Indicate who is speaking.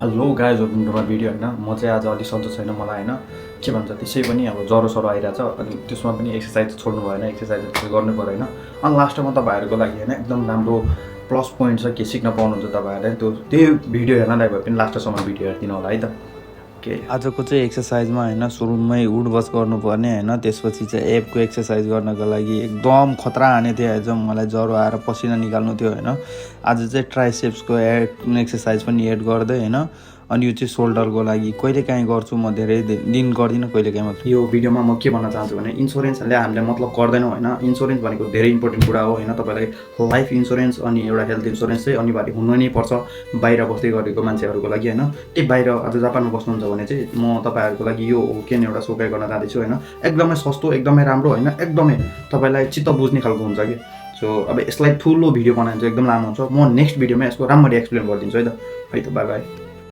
Speaker 1: hello guys welcome to my video होइन म चाहिँ आज अलिक सन्चो छैन मलाई होइन के भन्छ त्यसै पनि अब ज्वरो आइरहेछ अनि त्यसमा पनि एक्सर्साइज छोड्नु भएन एक्सर्साइज गर्नु पऱ्यो होइन अनि लास्टमा तपाईँहरूको लागि होइन एकदम राम्रो प्लस पोइन्ट छ के सिक्न पाउनुहुन्छ तपाईँहरूले त्यही भिडियो हेर्नलाई भए पनि लास्टसम्म भिडियो हेरिदिनु होला है त के आजको चाहिँ एक्सर्साइजमा होइन सुरुमै उठबस गर्नुपर्ने होइन त्यसपछि चाहिँ एपको एक्सर्साइज गर्नको लागि एकदम खतरा हाने थियो आज मलाई ज्वरो आएर पसिना निकाल्नु थियो होइन आज चाहिँ ट्राइसेप्सको एक्सर्साइज पनि एड गर्दै होइन अनि यो चाहिँ सोल्डरको लागि कहिलेकाहीँ गर्छु म धेरै दिन गर्दिनँ कहिलेकाहीँ मात्र यो भिडियोमा म के भन्न चाहन्छु भने इन्सुरेन्सले हामीले मतलब गर्दैनौँ होइन इन्सुरेन्स भनेको धेरै इम्पोर्टेन्ट कुरा हो होइन तपाईँलाई लाइफ इन्सुरेन्स अनि एउटा हेल्थ इन्सुरेन्स चाहिँ अनिवार्य हुनु नै पर्छ बाहिर बस्दै गरेको मान्छेहरूको लागि होइन त्यही बाहिर आज जापानमा बस्नुहुन्छ भने चाहिँ म तपाईँहरूको लागि यो केन एउटा सोकाइ गर्न जाँदैछु होइन एकदमै सस्तो एकदमै राम्रो होइन एकदमै तपाईँलाई चित्त बुझ्ने खालको हुन्छ कि सो अब यसलाई ठुलो भिडियो बनायो भने चाहिँ एकदम लामो हुन्छ म नेक्स्ट भिडियोमा यसको राम्ररी एक्सप्लेन गरिदिन्छु है त बाई बाई